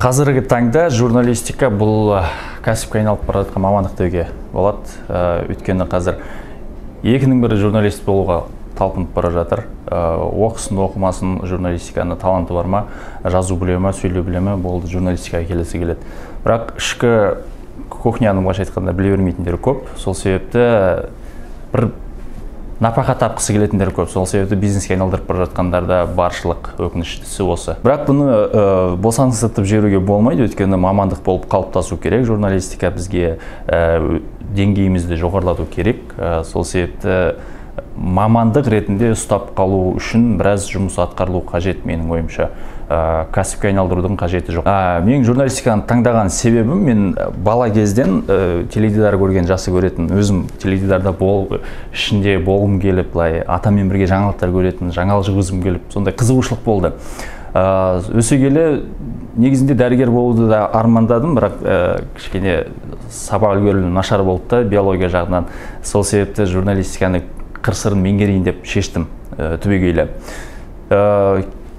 Қазіргі таңда журналистика бұл кәсіпке айналып бара жатқан мамандық деуге болады. Өйткені қазір екінің бірі журналист болуға талпынып бара жатыр. Оқысын, оқымасын, журналистиканы таланты бар ма, жазу біле ма, сөйлеу біле ма, болды, журналистикаға келесі келеді. Бірақ ішкі кухняны былайша айтқанда біле бермейтіндер көп. Сол себепті бір напақа тапқысы келетіндер көп. Сол себепті бизнеске айналдырып бара жатқандар да баршылық, өкініштісі осы. Бірақ бұны босаңсытып жіберуге болмайды, өйткені мамандық болып қалыптасу керек. Журналистика бізге деңгейімізді жоғарылату керек. Сол себепті мамандық ретінде ұстап қалу үшін біраз жұмыс атқарылу қажет, менің ойымша. Кәсіпке айналдырудың қажеті жоқ. Менің журналистиканы таңдаған себебім, мен бала кезден теледидар көрген жақсы көретін, өзім теледидарда ішінде болғым келіп, былай атаммен бірге жаңалықтар көретін, жаңалық жүргізгім келіп, сондай қызығушылық болды. Өсе келе негізінде дәрігер болуды да армандадым, бірақ кішкене сабақ үлгерімім нашар болды да биология жағынан. Сол себепті журналистиканы қыр-сырын меңгерейін деп шештім, түбегейлі.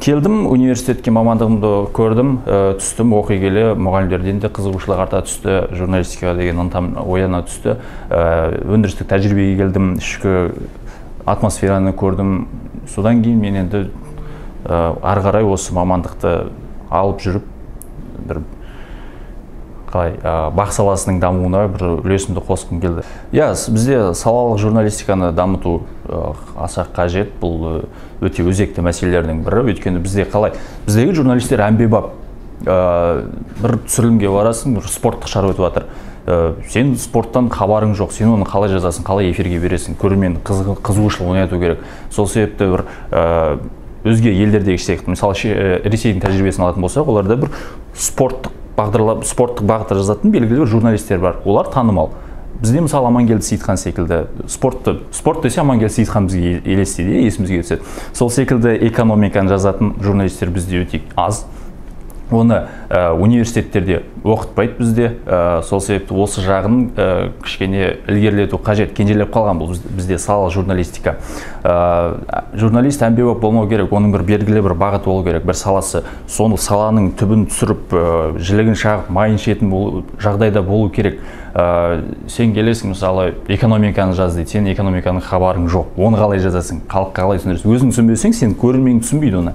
Келдім университетке, мамандығымды көрдім, түстім, оқи келе мұғалімдерден де қызығушылық арта түсті, журналистикаға деген ынтам ояна түсті. Өндірістік тәжірибеге келдім, ішкі атмосфераны көрдім. Содан кейін мен енді ары қарай осы мамандықты алып жүріп, бір қалай, бақ саласының дамуына бір үлесімді қосқым келді. Иә, бізде салалық журналистиканы дамыту аса қажет. Бұл өте өзекті мәселелердің бірі. Өйткені бізде қалай, біздегі журналистер әмбебап. Бір түсірілімге барасың, бір спорттық шара өтіп жатыр. Сен спорттан хабарың жоқ, сен оны қалай жазасың, қалай эфирге бересің, көрермен қызығушылығын ояту керек. Сол себепті бір өзге елдердегі сияқты, мысалы Ресейдің тәжірибесін алатын болсақ, оларда бір спорттық спорттық бағытта жазатын белгілі бір журналистер бар, олар танымал. Бізде мысалы Амангелді Сейітхан секілді спорт десе Амангелді Сейітхан бізге елестейді, есімізге түседі. Сол секілді экономиканы жазатын журналистер бізде өте аз. Оны университеттерде оқытпайды бізде. Сол себепті осы жағын кішкене ілгерілету қажет. Кенжелеп қалған бұл бізде салалық журналистика. Журналист әмбебап болмау керек, оның бір белгілі бір бағыты болу керек, бір саласы. Соны саланың түбін түсіріп, жілігін шағып, майын ішетін жағдайда болу керек. Сен келесің, мысалы, экономиканы жаз дейді, сен экономиканың хабарың жоқ, оны қалай жазасың, халыққа қалай түсіндіресің? Өзің түсінбесең, сен көрерменің түсінбейді оны.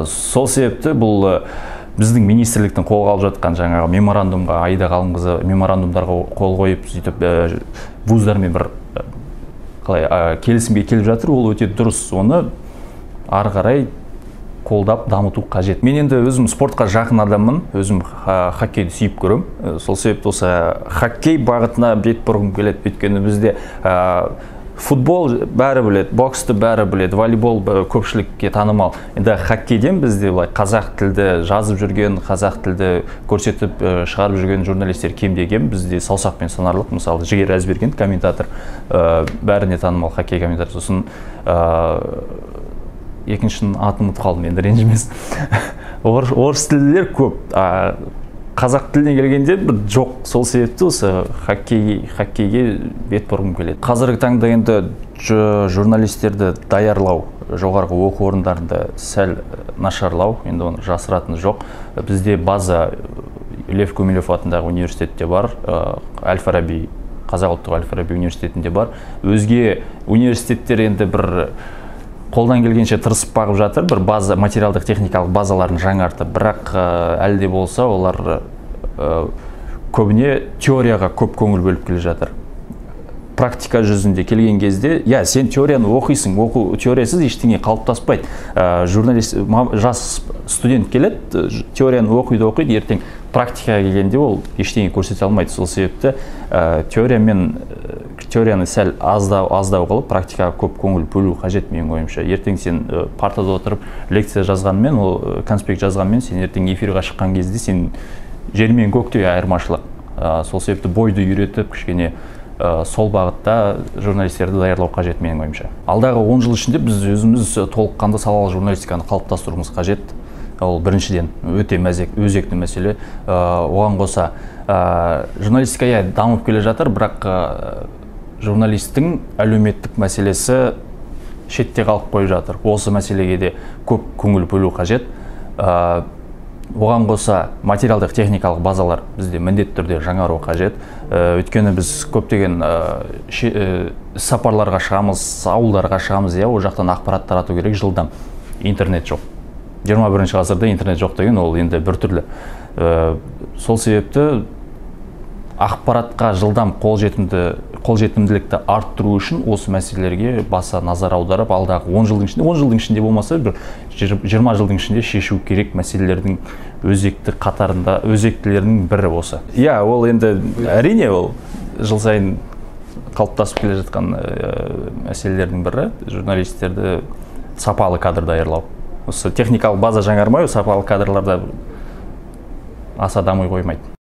Сол себепті бұл біздің министрліктің қолға алып жатқан жаңағы меморандумға, Аида Ғалымқызы меморандумдарға қол қойып, сөйтіп вуздармен бір қалай келісімге келіп жатыр, ол өте дұрыс, оны ары қарай қолдап дамыту қажет. Мен енді өзім спортқа жақын адаммын, өзім хоккейді сүйіп көремін. Сол себепті осы хоккей бағытына бет бұрғым келеді, өйткені бізде футбол бәрі біледі, боксты бәрі біледі, волейбол көпшілікке танымал. Енді хоккейден бізде былай қазақ тілді жазып жүрген, қазақ тілді көрсетіп шығарып жүрген журналистер кемде-кем. Бізде саусақпен санарлық, мысалы Жігер Әзберген комментатор, бәріне танымал хоккей комментатор. Сосын екіншінің атын ұмытып қалдым, енді ренжімес. Орыс тілділер көп, қазақ тіліне келгенде бір жоқ. Сол себепті осы хоккейге бет бұрғым келеді. Қазіргі таңда енді журналистерді даярлау жоғарғы оқу орындарында сәл нашарлау, енді оны жасыратыны жоқ. Бізде база Лев Гумилев атындағы университетте бар, Әл-Фараби, Қазақ ұлттық Әл-Фараби университетінде бар. Өзге университеттер енді бір қолдан келгенше тырысып бағып жатыр, бір база, материалдық техникалық базаларын жаңартып, бірақ әлі де болса олар көбіне теорияға көп көңіл бөліп келе жатыр. Практика жүзінде келген кезде, я, сен теорияны оқисың, оқу теориясыз ештеңе қалыптаспайды. Журналист, жас студент келеді, теорияны оқиды, оқиды, ертең практикаға келгенде ол ештеңе көрсете алмайды. Сол себепті теорияны сәл аздау қылып, практикаға көп көңіл бөлу қажет менің ойымша. Ертең сен партада отырып лекция жазғанмен, ол конспект жазғанмен, сен ертең эфирға шыққан кезде сен жер мен көктей айырмашылық. Сол себепті бойды үйретіп, кішкене сол бағытта журналистерді даярлау қажет менің ойымша. Алдағы 10 жыл ішінде біз өзіміз толыққанды салалы журналистиканы қалыптастыруымыз қажет. Ол біріншіден өте өзекті мәселе. Оған қоса журналистика иә дамып келе жатыр, бірақ журналистің әлеуметтік мәселесі шетте қалып қойып жатыр. Осы мәселеге де көп көңіл бөлу қажет. Оған қоса материалдық техникалық базалар бізде міндетті түрде жаңару қажет. Өйткені біз көптеген сапарларға шығамыз, ауылдарға шығамыз, иә, ол жақтан ақпарат тарату керек жылдам. Интернет жоқ. 21 ғасырда интернет жоқ деген ол енді біртүрлі. Сол себепті ақпаратқа жылдам қолжетімділікті арттыру үшін осы мәселелерге баса назар аударып, алдағы 10 жылдың ішінде, 10 жылдың ішінде болмаса бір 20 жылдың ішінде шешу керек мәселелердің өзекті қатарында, өзектілерінің бірі осы. Иә, ол енді әрине ол жыл сайын қалыптасып келе жатқан мәселелердің бірі журналистерді сапалы кадр даярлау. Осы техникалық база жаңармай, сапалы кадрларда аса дами қоймайды.